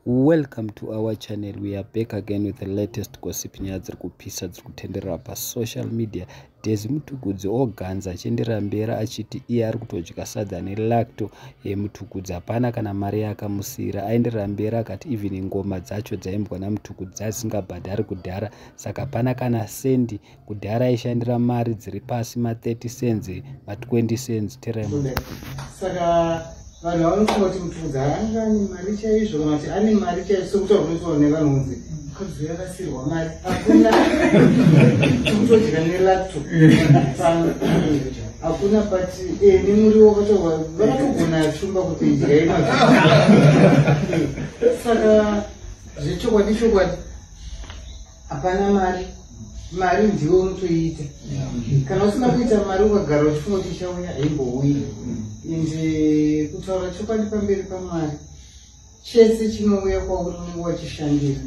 Welcome to our channel. We are back again with the latest gossip. Nyaya dziri kupisa dziri kutenderera pasocial media. Daisy Mutukudzi oganza achienderera mberi achiti iye ari kutodya sadza nelacto. Mutukudzi hapana kana mari yaakamusiyira. Aenderera mberi akati even ngoma dzacho dzaimbwa naMutukudzi dzasingabhadhari kudhara, saka hapana kana sendi. Kudhara aishandira mari dziri pasi, ma30 cents, ma20 cents. Terem. Saka vanhu vanofunga kuti Mutukudzi anga ane mari chaizvo, kana kuti ane mari chaizvo, sekutaura kunoitwa nevanhu kunzi mukadzi uyu akasiyirwa mari. Hakuna, kutodya nelacto pano hakuna, but nemuriwo wakataurwa vakatogona shumba kuti idyai mazvi. Saka zvechokwadi chokwadi hapana mari. Mari ndiwe unotoiita. Kana usina kuita mari, ukagara uchifunga kuti ichauya, haimbouyi. Ende kutaura chokwadi pamberi paMwari, chese chinouya kwauri unenge wachishandira.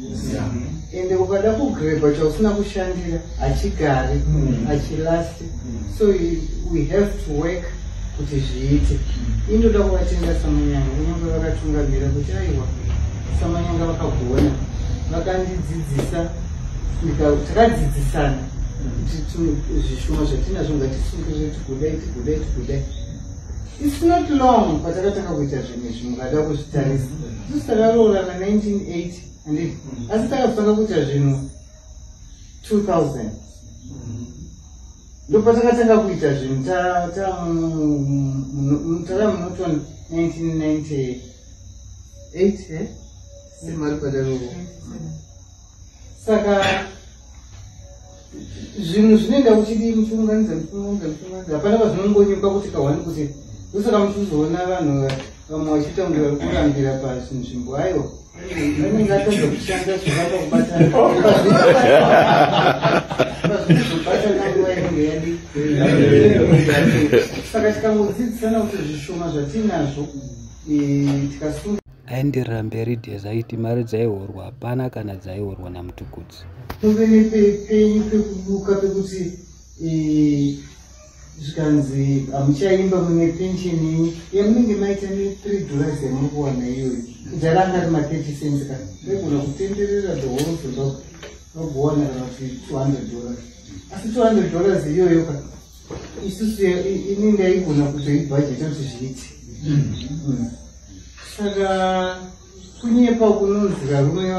Ende ukada kugrabha chausina kushandira, hachigari, hachilasti. So we have to work kuti zviite. Indoda kuvatenda Samanyanga, kunyange vakatungamira kuti aiwa, Samanyanga vakagona, vakandidzidzisa, takadzidzisana kuti zvishoma zvatinazvo ngatisungirire, tigodai, tigodai, tigodai. It's not long patakatanga kuita zvinhu izvi. Mukada kuzvitarisa, isusu takaroorana 1980, handiti? Asi takazotanga kuita zvinhu 2000, ndopatakatanga kuita zvinhu. Takamunoton 1998, semari padaroko. Saka zvinhu zvinoenda kuchidii, muchiunganidza, muchiunganidza, muchiunganidza, hapana pazvinongonyuka kuti kahwani kuti. Ndosaka muchizoona vanhu vamwe vachiita kunge vari kurambira pachinzvimbo. Aiwa, vanenge atadza kushanda zvakapa kubatana, pazvinozobatana nguva inenge yadi. Saka tikangodzidzisana kuti zvishoma zvatinazvo tikasunga. Aenderera mberi Daisy aiti mari dzaihorwa hapana kana dzaihorwa naMutukudzi. Muve nepenyu pekubuka pekuti zvikanzi hamuchaimba, mune pension yenyu yamunenge maita ne$3 yamuri kuwana iyoyo. Kudhara anga ari ma30 cents ka, vaigona kutenderera the whole Zimbabwe vagowana kana kuti $200. Asi $200 iyoyo ka, isusu ini ndaigona kutoibhajeta kuti zviite. Saka kunyepa kunonzi varume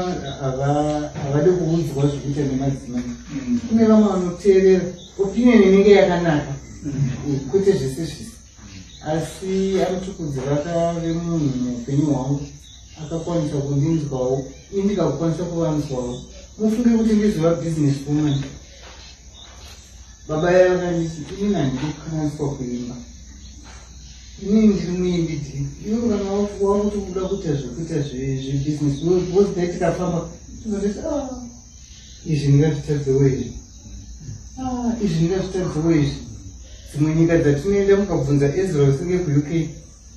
havadi kuudzwa zvekuita nemadzimai. Kune vamwe vanoteerera opinion inenge yakanaka, kwete zvese zvese. Asi aMutukudzi vakave munhu muupenyu hwangu akakwanisa kundinzwawo, ini ndikakwanisa kuvanzwawo. Mufunge kuti ndizova business woman, baba yavo vakanditi, "Inini handidi kukanganiswa kuimba, inini ndiri muimbi dhi. Iwe kana wakuti kuda kuita zvekuita zvebusiness, because dai tikafamba tozonditi, ah, izvi ndingazvitadzewo izvi, ah, izvi ndingazvitadzewo izvi." Dzimwe nyika dzatinoenda, mukabvunza Ezra usinge kuUK,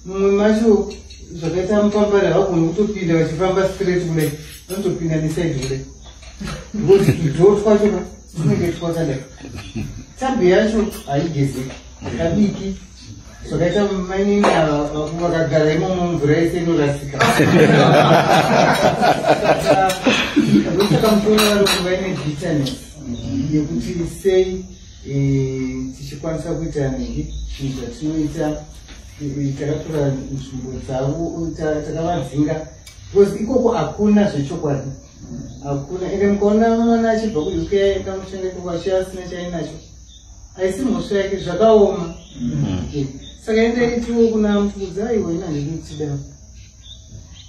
mumwe macho zvakaita mupambare, havagoni kutopinda vachifamba straight kudai, vanotopinda neside kudai, because tudhoo twacho ka tunenge twakadai, tub yacho haigezeki, kabiki zvakaita mainini ava vakagara imomo, mvura yese inorasika. Ndosaka mutoona vari kuva ine bitterness yekuti sei tichikwanisa kuita nhingi zvinhu zvatinoita. Takatora nzvimbo dzavo, takavadzinga, because ikoko hakuna zvechokwadi, hakuna. Ende mukaona mwana achibva kuUK kamushanda ikoko achiya asina chainacho, haisi mhosva yake, zvakaoma. Saka endaitiwo kuna Mutukudzi, aiwa, ina handinotida.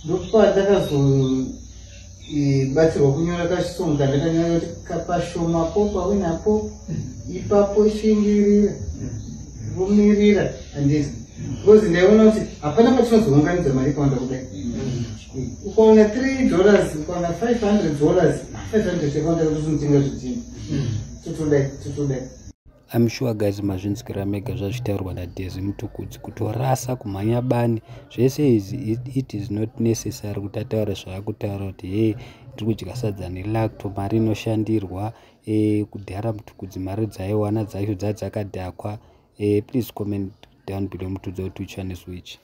Ndopandakazobatsirwa kunyora kasong kandakanyora kuti kapashomapo pawinapo ipapo, shingirira, vumirira, handiti? Because ndaiona kuti hapana patinozounganidza mari ikawanda kudai. Ukaona $3, ukaona $500, 500 yakawanda kuti unotenga zvidhini, totodai, totodai. I'm sure guys mazvinzwira mega zvazvitaurwa naDaisy Mutukudzi. Kutorasa kumhanya bani zvese izvi, it is not necessary kuti ataure zvaakutaura kuti hei, ndiri kudya sadza nelacto, mari inoshandirwa. Kudhara Mutukudzi mari dzaiwana dzacho dzadzakadhakwa. Please comment down below mutudza kuti which one is which.